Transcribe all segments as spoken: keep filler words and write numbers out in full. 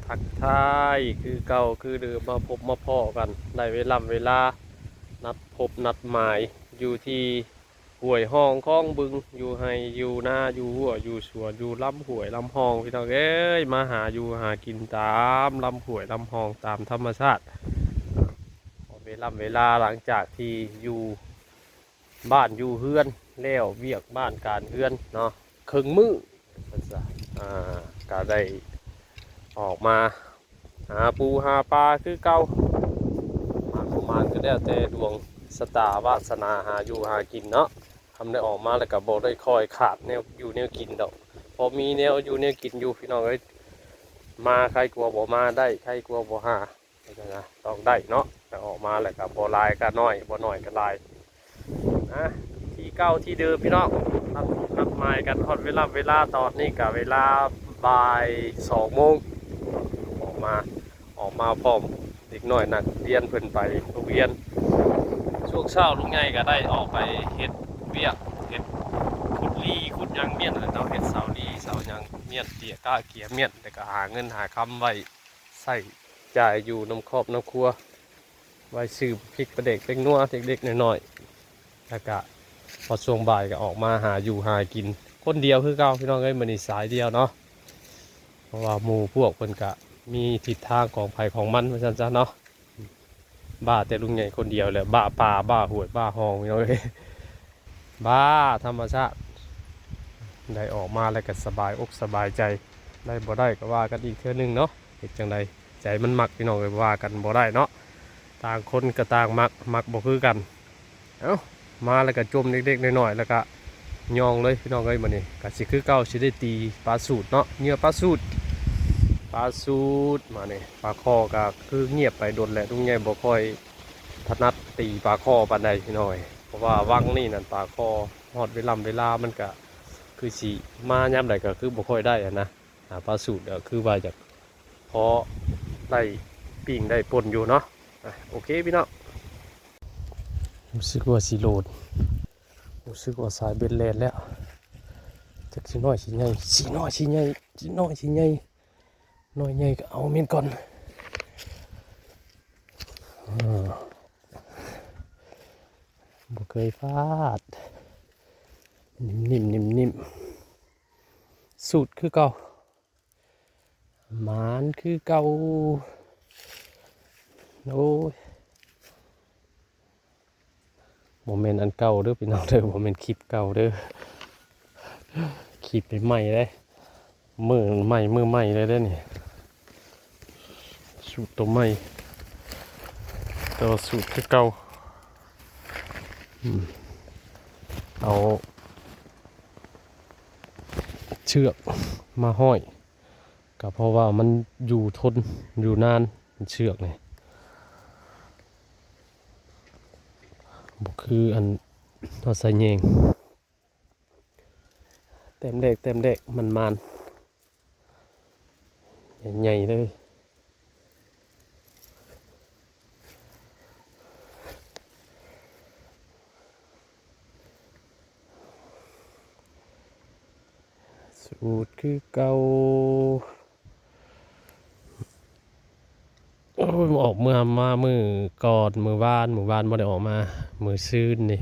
ทักทายคือเก่าคือเดิม มาพบมาพ้อกัน ได้เวลาเวลา นัดพบนัดหมาย อยู่ที่ห้วยห้องคลองบึง อยู่ไฮ่อยู่นา อยู่ฮั้วอยู่สวน อยู่ลำห้วยลำห้อง พี่น้องเอ้ย มาหาอยู่หากินตามลำห้วยลำห้อง ตามธรรมชาติ เวลาเวลา หลังจากที่อยู่บ้านอยู่เฮือน แล้วเวียกบ้านการเฮือนเนาะ ครึ่งมื้อ ว่าซั่นซะ อ่า ก็ได้ออกมาหาปูหาปลาคือเก่า หมานบ่หมานก็แล้วแต่ดวงชะตาวาสนา หาอยู่หากินเนาะ ทำได้ออกมาแล้วก็บ่ได้ค่อยขาดแนวอยู่แนวกินดอก พอมีแนวอยู่แนวกินอยู่ พี่น้องเอ้ย มาใครกลัวบ่มาได้ ใครกลัวบ่หา นะ ต้องได้เนาะ แต่ออกมาแล้วก็บ่หลายก็น้อย บ่น้อยก็หลาย นะ ที่เก่าที่เดิมพี่น้อง นัดนัดหมายกันฮอดเวลาเวลา ตอนนี้ก็เวลาบ่ายสองโมง ออกมา ออกมาพร้อมเด็กน้อยนักเรียนเพิ่นไปโรงเรียน ช่วงเช้าลุงใหญ่ก็ได้ออกไปเฮ็ดเวียก เฮ็ดขุดหลีขุดหยังเมี้ยนแหละเนาะ เฮ็ดเสาหลีเสาหยังเมี้ยน เตี้ยก้าเกียเมี้ยน แล้วก็หาเงินหาคำไว้ใช้จ่ายอยู่นำครอบนำครัว ไว้ซื้อพริกปลาแดกแป้งนัวเล็กๆน้อยๆ แล้วก็พอช่วงบ่ายก็ออกมาหาอยู่หากิน คนเดียวคือเก่าพี่น้องเอ้ย มื้อนี้สายเดียวเนาะ เพราะว่าหมู่พวกเพิ่นก็มีทิศทางของไผของมัน ว่าซั่นซะเนาะ บ้าแต่ลุงใหญ่คนเดียวแหละ บ้าป่า บ้าห้วย บ้าห้อง พี่น้องเอ้ย บ้าธรรมชาติ ได้ออกมาแล้วก็สบายอกสบายใจ ได้บ่ได้ก็ว่ากันอีกเทื่อหนึ่งเนาะ เฮ็ดจั่งใด ใจมันมักพี่น้องเอ้ย ว่ากันบ่ได้เนาะ ต่างคนก็ต่างมัก มักบ่คือกัน เอ้า มาแล้วก็จมเล็กๆน้อยๆ แล้วก็ย่องเลยพี่น้องเอ้ย มื้อนี้ก็สิคือเก่า สิได้ตีปลาสูดเนาะ เหยื่อปลาสูด ปลาสูด มานี่ ปลาข่อก็คือเงียบไปโดนแหละ ลุงใหญ่บ่ค่อยถนัดตีปลาข่อปานใดพี่น้องเอ้ย เพราะว่าวังนี่นั่นปลาข่อฮอดเวลาเวลามันก็คือสิมายามใดก็คือบ่ค่อยได้หั้นนะ หาปลาสูดก็คือว่าอยากพอได้ปิ้งได้ป่นอยู่เนาะ อ่ะ โอเคพี่น้อง รู้สึกว่าสิโหลด รู้สึกว่าสายเบ็ดแล่นแล้ว จักสิน้อยสิใหญ่ สิน้อยสิใหญ่ สิน้อยสิใหญ่ น้อยใหญ่ก็เอาเม็ดก่อน อ่า บ่เคยพลาด นิ่มๆ นิ่มๆ สูดคือเก่า หมานคือเก่า โอ้ย บ่แม่นอันเก่าเด้อพี่น้องเด้อ บ่แม่นคลิปเก่าเด้อ คลิปใหม่ๆเด้ มื้อใหม่ มื้อใหม่เลยเด้นี่ สูดตัวใหม่ แต่ว่าสูดคือเก่า อืม เอาเชือกมาห้อย ก็เพราะว่ามันอยู่ทน อยู่นาน เชือกนี่ บ่คืออันเฮาใส่แยง แต้มแรก แต้มแรก มันมาน ใหญ่ๆเลย สูดคือเก่า โอ้ย ออกเมื่อมามื้อก่อน มื้อวาน มื้อวานบ่ได้ออกมา มื้อซืนนี่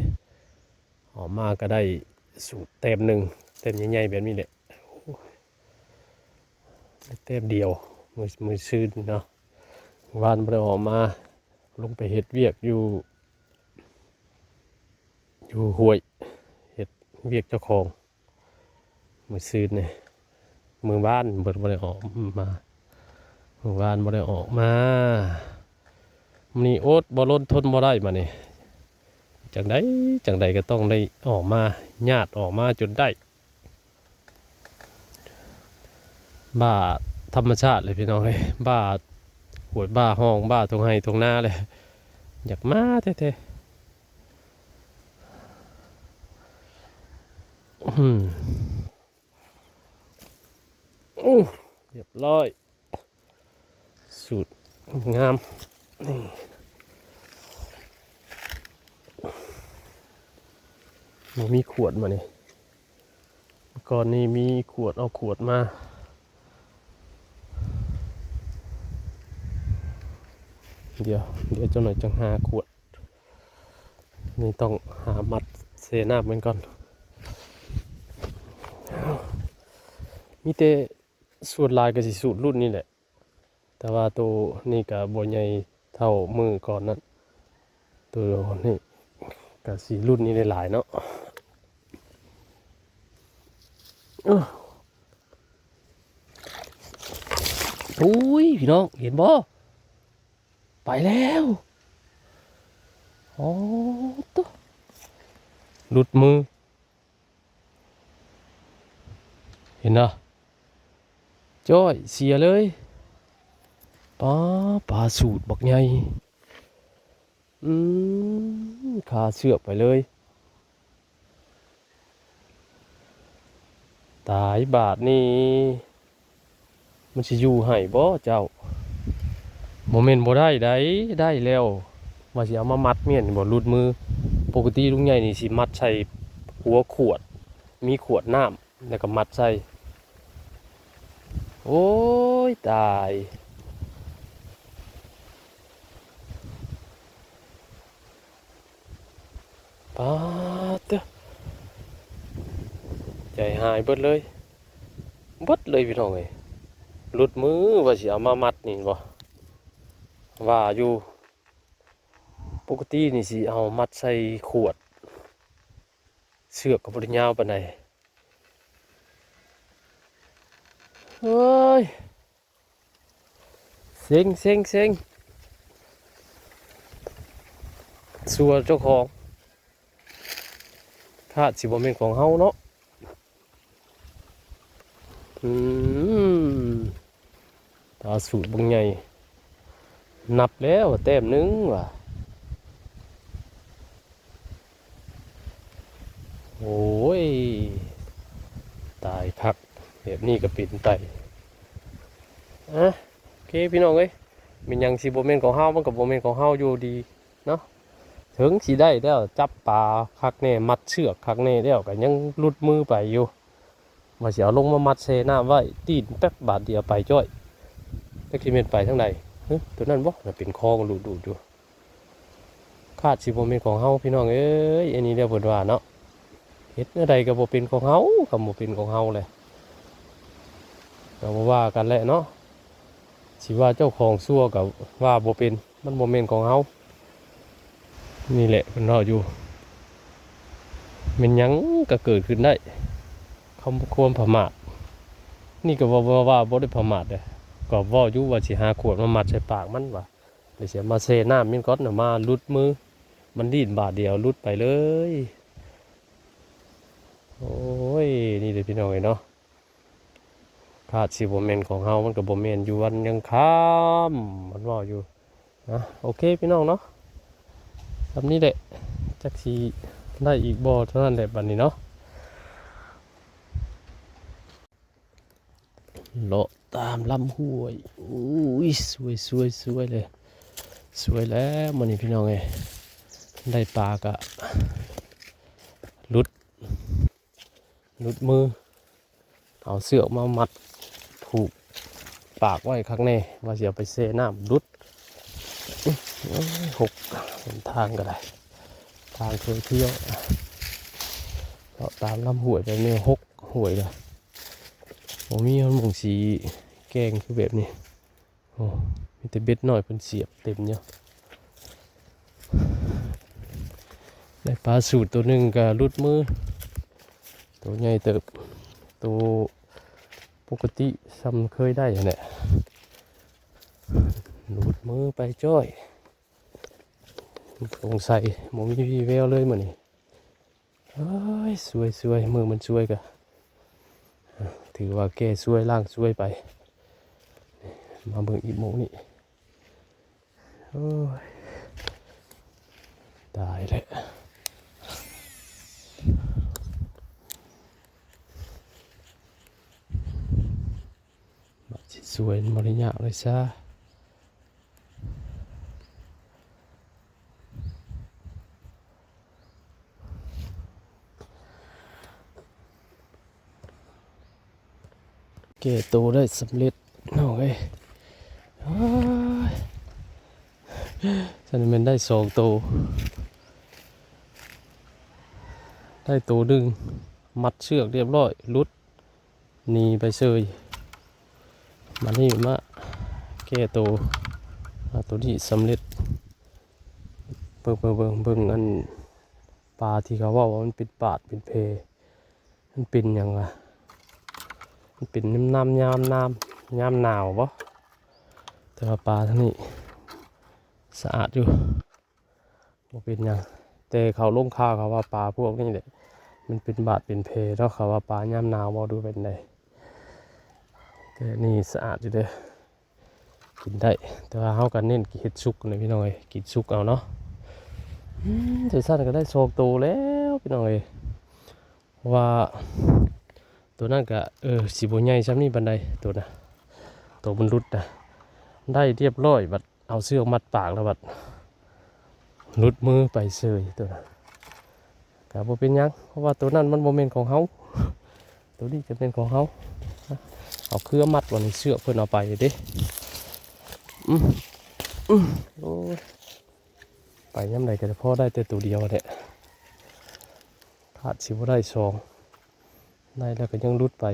ออกมาก็ได้สูดแต้มหนึ่ง แต้มใหญ่ๆแบบนี้แหละ โอ้ย ได้แต้มเดียว มื้อ มื้อซืนเนาะ มื้อวานบ่ได้ออกมา ลงไปเฮ็ดเวียกอยู่ อยู่ห้วย เฮ็ดเวียกเจ้าของ มื้อซืนนี่ มื้อวานเพิ่นบ่ได้ออกมา มื้อวานบ่ได้ออกมา มื้อนี้อดบ่ล้นทนบ่ได้มานี่ จั่งใดจั่งใดก็ต้องได้ออกมา ญาติออกมาจนได้ บ้าธรรมชาติเลยพี่น้องเอ้ย บ้าห้วยบ้าห้อง บ้าท่งไฮ่ท่งนาเลย อยากมาแท้ๆ อืม อู้ เรียบร้อย สูดงาม นี่ บ่มีขวดมานี่ ก่อนนี้มีขวด เอาขวดมา เดี๋ยว เดี๋ยวจักหน่อยจั่งหาขวด นี่ต้องหามัดเซน้ำมันก่อน มีแต่ ส่วนหลายก็สิสูตรรุ่นนี้แหละ แต่ว่าตัวนี้ก็บ่ใหญ่เท่ามื้อก่อนนั้น ตัวนี้ก็สิรุ่นนี้หลายๆเนาะ เอ้อ อุ้ย พี่น้อง เห็นบ่ ไปแล้ว โอ้ ตุ๊ หลุดมือ เห็นเนาะ จ้อย เสียเลย ปลา ปลาสูตรบักใหญ่ อืม คาเสือกไปเลย ตายบาดนี้ มันสิอยู่ให้บ่เจ้า บ่แม่นบ่ได้ใด ได้แล้ว ว่าสิเอามามัดเมียนบ่ หลุดมือ ปกติลุงใหญ่นี่สิมัดใส่หัวขวด มีขวดน้ำ แล้วก็มัดใส่ โอ้ย ตาย ปาดเด้อ ใจหายเบิดเลย เบิดเลยพี่น้องเอ้ย หลุดมือ ว่าสิเอามามัดนี่บ่ ว่าอยู่ ปกตินี่สิเอามัดใส่ขวด เสือกก็บ่ได้ยาวปานใด เฮ้ย เซ็ง เซ็ง เซ็ง ซัวเจ้าของ คาดสิบ่แม่นของเฮาเนาะ อืม ปลาสูตรบักใหญ่ นับแล้วแต้มหนึ่งว่ะ โอ้ย ตายคัก แบบนี้ก็เป็นไป อ่ะ โอเคพี่น้องเอ้ย แม่นหยังสิบ่แม่นของเฮา มันก็บ่แม่นของเฮาอยู่ดีเนาะ ถึงสิได้แล้ว จับปลาคักแน่ มัดเสือกคักแน่แล้ว ก็ยังหลุดมือไปอยู่ ว่าสิเอาลงมามัดแช่น้ำไว้ ตีนแป๊บบาดเดียวไปจ้อย จักสิแม่นไปทางใด เฮ้ย ตัวนั้นบ่ น่ะเป็นคลองดูดๆอยู่ คาดสิบ่แม่นของเฮาพี่น้องเอ้ย อันนี้เด้อเพิ่นว่าเนาะ เฮ็ดแนวใดก็บ่เป็นของเฮา คันบ่เป็นของเฮาแหละ ก็บ่ว่ากันแหละเนาะ สิว่าเจ้าของซัวก็ว่าบ่เป็น มันบ่แม่นของเฮา นี่แหละเพิ่นเว้าอยู่ แม่นหยังก็เกิดขึ้นได้ คำ ความประมาท นี่ก็ว่า ว่า ว่าบ่ได้ประมาทเด้ ก็เว้าอยู่ว่าสิหาขวดมามัดใส่ปากมันว่า เดี๋ยวสิเอามาแช่น้ำมันก่อนนะ มาหลุดมือ มันดิ้นบาดเดียวหลุดไปเลย โอ้ย นี่เลยพี่น้องเอ้ยเนาะ คาดสิบ่แม่นของเฮา มันก็บ่แม่นอยู่วันยังค่ำ มันเว้าอยู่ นะ โอเคพี่น้องเนาะ แบบนี้แหละ จักสิได้อีกบ่เท่านั้นแหละบัดนี้เนาะ เลาะตามลำห้วย อุ้ย สวย สวย สวยเลย สวยแล้วมื้อนี้พี่น้องเอ้ย ได้ปลากะหลุด หลุดมือ เอาเสือกมามัดผูกปากไว้คักแน่ ว่าสิเอาไปแช่น้ำหลุด โอ้ย หก หนทางก็ได้ ทางเคยเที่ยว เลาะตามลำห้วยแบบนี้ หกห้วยเลย บ่มีหม่องสิแกล้งคือแบบนี้ โอ้ มีแต่เบ็ดน้อยเพิ่นเสียบเต็มอยู่ ได้ปลาสูตรตัวหนึ่งก็หลุดมือ ตัวใหญ่เติบ ตัวปกติซ้ำเคยได้หั้นแหละ หลุดมือไปจ้อย สงสัยบ่มีวี่แววเลยมื้อนี้ เอ้ย สวย สวย มื้อมันสวยกะ ถือว่าแก้สวยล้างสวยไป มาเบิ่งอีกหมู่นี่ โอ้ย ตายแล้ว บาดสิสวยมันบ่ได้ยากเลยซะ แก้ตัวได้สำเร็จน้องเอ้ย โอ้ย ฉันแม่นได้สองโต ได้โตหนึ่ง มัดเชือกเรียบร้อย หลุดหนีไปเซย มานี่มาแก้โต อ่า โตนี้สำเร็จ เบิ่ง เบิ่ง เบิ่ง เบิ่งอันปลาที่เขาเว้าว่ามันเป็นบาดเป็นแผล มันเป็นหยังวะ มันเป็นน้ำ น้ำ ยามน้ำ ยามหนาวบ่ แต่ว่าปลาทางนี้สะอาดอยู่ บ่เป็นหยัง แต่เขาลงข่าวเขาว่าปลาพวกนี้แหละ มันเป็นบาดเป็นแผลเนาะ เขาว่าปลายามหนาวบ่ ดูเป็นได แต่นี่สะอาดอยู่เด้อ กินได้ แต่ว่าเฮาก็เน้นเฮ็ดสุกนะพี่น้องเอ้ย กินสุกเอาเนาะ อืม จั่งซั้นก็ได้สองโตแล้วพี่น้องเอ้ย เพราะว่า ตัวนั้นก็ เออ สิบ่ใหญ่ส่ำนี้ปานใด ตัวน่ะ ตัวมันหลุดน่ะ ได้เรียบร้อย บัดเอาเชือกมัดปากแล้วบัดหลุดมือไปเซยตัวน่ะ ก็บ่เป็นหยัง เพราะว่าตัวนั้นมันบ่แม่นของเฮา ตัวนี้จะเป็นของเฮา เอาเครือมัดไว้ในเชือกเพิ่นเอาไปเด้ อืม อืม โอ้ย ไปยามใดก็ได้ พอได้แต่ตัวเดียวแหละ คาดสิบ่ได้สอง ได้แล้วก็ยังหลุดไป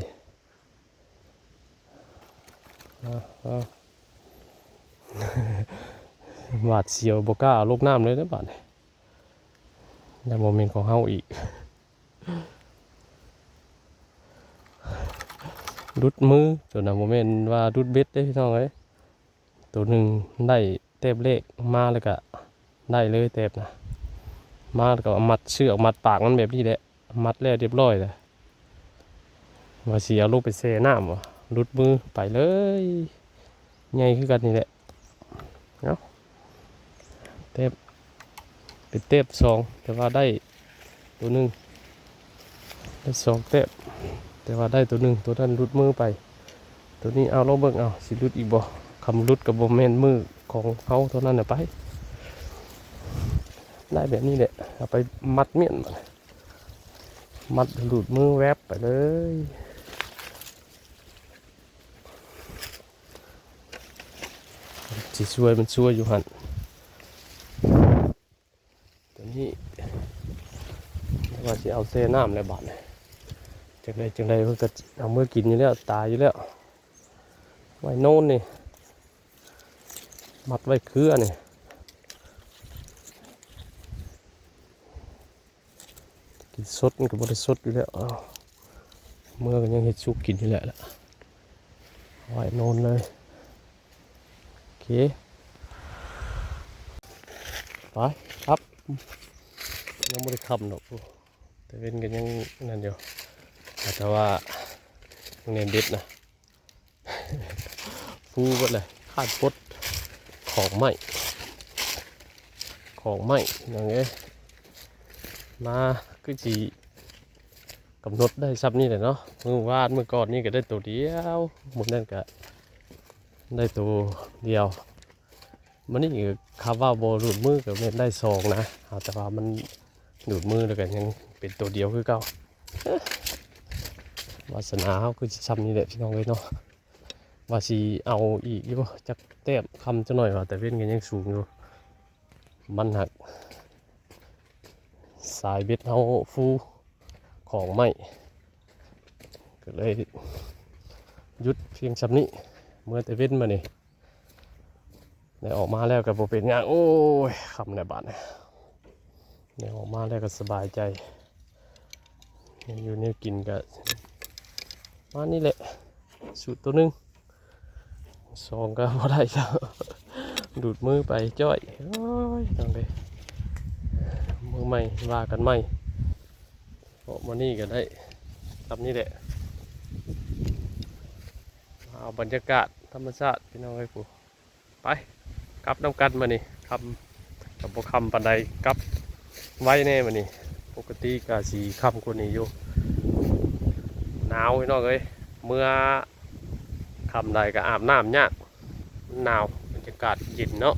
อ่า อ่า หวาดเสียว บ่กล้าเอาลงน้ำเลยเด้อบาดนี้ แล้วบ่แม่นของเฮาอีก หลุดมือ ตัวน่ะ บ่แม่นว่าหลุดเบ็ดเด้พี่น้องเอ้ย ตัวหนึ่งได้แต้มแรกมาแล้วก็ได้เลยแต้มน่ะ มาแล้วก็มัดเชือกมัดปากมันแบบนี้แหละ มัดแล้วเรียบร้อยแล้ว ว่าสิเอาลงไปแช่น้ำบ่ หลุดมือไปเลย ใหญ่คือกันนี่แหละ เนาะ แต้ม เป็นแต้มสอง แต่ว่าได้ตัวหนึ่ง ได้สองแต้ม แต่ว่าได้ตัวหนึ่ง ตัวนั้นหลุดมือไป ตัวนี้เอาลองเบิ่ง เอาสิหลุดอีกบ่ คันหลุดก็บ่แม่นมือของเฮาเท่านั้นน่ะไป ได้แบบนี้แหละ เอาไปมัดเมี้ยนบัด มัดหลุดมือแวบไปเลย สิซวยมันซวยอยู่หั่น ตัวนี้ ว่าสิเอาแช่น้ำแล้วบาดนี้ จั่งใดจั่งใดเพิ่นก็เอามือกินอยู่แล้ว ตายอยู่แล้ว ไว้โน่นนี่ มัดไว้เครือนี่ กินสดมันก็บ่ได้สดอยู่แล้ว อ้าว เมื่อก็ยังเฮ็ดสุกกินอยู่แหละล่ะ ไว้โน่นเลย โอเค ไปครับ ยังบ่ได้ค่ำดอก แต่เว้นก็ยังนั่นอยู่ แต่ว่ายังแน่นเด็ดนะ ฟูเบิดเลย คาดปด ของใหม่ ของใหม่ พี่น้องเอ้ย มา คือสิกำหนดได้ส่ำนี้แหละเนาะ มื้อวานมื้อก่อนนี่ก็ได้ตัวเดียว มื้อนั้นก็ได้ตัวเดียว มื้อนี้ก็คำว่าบ่หลุดมือก็แม่นได้สองนะ แต่ว่ามันหลุดมือแล้วก็ยังเป็นตัวเดียวคือเก่า เอ้อ วาสนาเฮาคือสิส่ำนี้แหละพี่น้องเอ้ยเนาะ ว่าสิเอาอีกอยู่ จักแต้ม ค่ำจักหน่อยว่า แต่เว้นก็ยังสูงอยู่ มันหัก สายเบ็ดเฮาฟูของใหม่ ก็เลยหยุดเพียงส่ำนี้ เมื่อแต่เว้นมานี่ ได้ออกมาแล้วก็บ่เป็นหยัง โอ้ย ค่ำแล้วบาดนี้ ได้ออกมาแล้วก็สบายใจ แนวอยู่แนวกินก็ประมาณนี้แหละ สูตรตัวหนึ่ง สองก็บ่ได้แล้ว หลุดมือไปจ้อย โอ้ย น้องเอ้ย มื้อใหม่ว่ากันใหม่ เพราะมื้อนี้ก็ได้ส่ำนี้แหละ เอาบรรยากาศธรรมชาติพี่น้องเอ้ย ผู้ ไป กลับนำกันมื้อนี้ ค่ำ ก็บ่ค่ำปานใด กลับไวแน่มื้อนี้ ปกติก็สิค่ำกว่านี้อยู่ หนาวพี่น้องเอ้ย เมื่อค่ำใดก็อาบน้ำยาก มันหนาว บรรยากาศเย็นเนาะ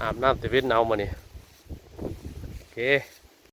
อาบน้ำแต่เว้นเอามื้อนี้ โอเค